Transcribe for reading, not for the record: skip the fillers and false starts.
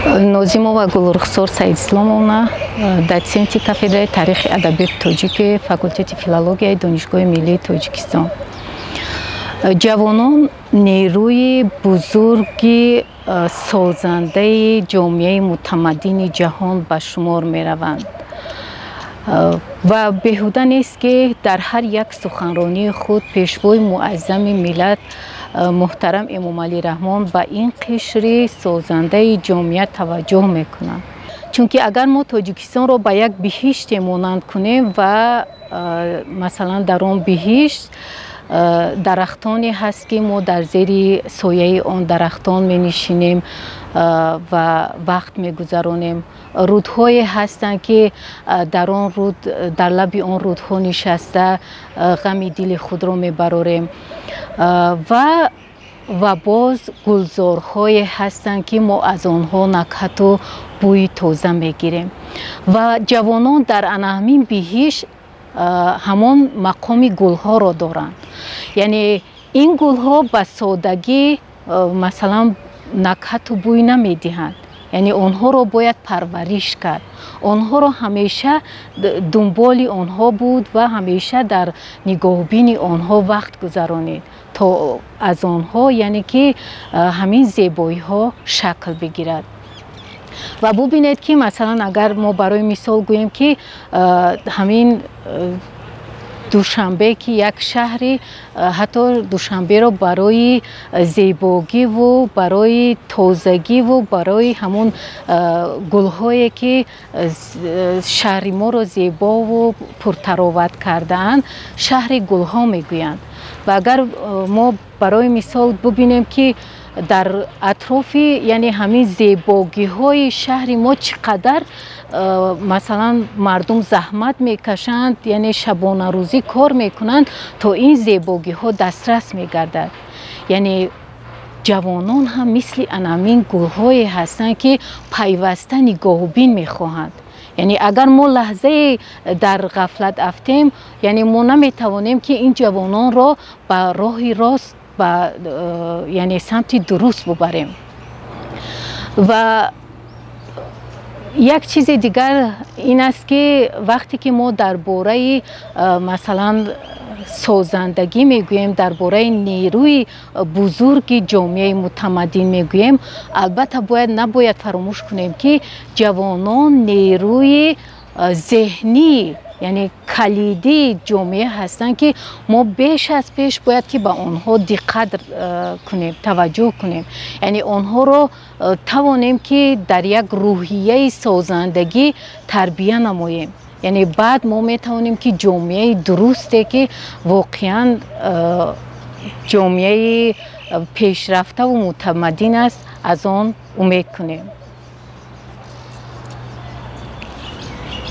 Нозимова Гулрухсор Саидисломовна, доценти кафедраи таърихи адабиёти тоҷики факултети филологияи Донишгоҳи миллии Тоҷикистон. Ҷавонон нерӯи бузурги созандаи ҷомеаи мутамаддини ҷаҳон ба шумор мераванд. Ва беҳуда нест, ки дар ҳар як суханронии худ пешвои муаззами миллат муҳтарам Эмомалӣ Раҳмон ба ин қишри созандаи ҷомеа таваҷҷӯҳ мекунанд. Чунки агар мо Тоҷикистонро ба як биҳиште монанд кунем ва масалан дар он биҳишт дарахтоне ҳаст, ки мо дар зери сояи он дарахтон менишинем ва вақт мегузаронем, рудҳое ҳастанд, ки дар он руд, дар лаби он рудҳо нишаста ғами дили худро мебарорем ва боз гулзорҳое ҳастанд, ки мо аз онҳо накҳату бӯи тоза мегирем. Ва ҷавонон дар ана ҳамин биҳишт ҳамон мақоми гулҳоро доранд. Яъне ин гулҳо ба содагӣ масалан накҳату бӯй намедиҳанд, яъне онҳоро бояд парвариш кард, онҳоро ҳамеша дунболи онҳо буд ва ҳамеша дар нигоҳубини онҳо вақт гузаронид, то аз онҳо яъне ки ҳамин зебоиҳо шакл бигирад. Ва бубинед, ки масалан агар мо барои мисол гӯем, ки ҳамин Душанбе, ки як шаҳри, ҳатто Душанберо барои зебогиву барои тозагиву барои ҳамон гулҳое, ки шаҳри моро зебову пуртароват кардаанд, шаҳри гулҳо мегӯянд. Ва агар мо барои мисол бубинем, ки дар атрофи яъне ҳамин зебогиҳои шаҳри мо чӣ қадар масалан мардум заҳмат мекашанд, яъне шабонарӯзӣ кор мекунанд, то ин зебогиҳо дастрас мегардад. Яъне ҷавонон ҳам мисли анамин гулҳое ҳастанд, ки пайваста нигоҳубин мехоҳанд. Яъне агар мо лаҳзае дар ғафлат афтем, яъне мо наметавонем, ки ин ҷавононро ба роҳи рост, ба яъне самти дуруст бубарем. Ва як чизи дигар ин аст, ки вақте ки мо дар бораи масалан созандагӣ мегӯем, дар бораи нерӯи бузурги ҷомеаи мутамаддин мегӯем, албатта бояд набояд фаромӯш кунем, ки ҷавонон нерӯи зеҳнӣ, яъне калидии ҷомеа ҳастанд, ки мо беш аз пеш бояд ки ба онҳо диққат кунем, таваҷҷӯҳ кунем, яъне онҳоро тавонем, ки дар як рӯҳияи созандагӣ тарбия намоем. Яъне баъд мо метавонем, ки ҷомеаи дурусте, ки воқеан ҷомеаи пешрафтаву мутамаддин аст, аз он умед кунем.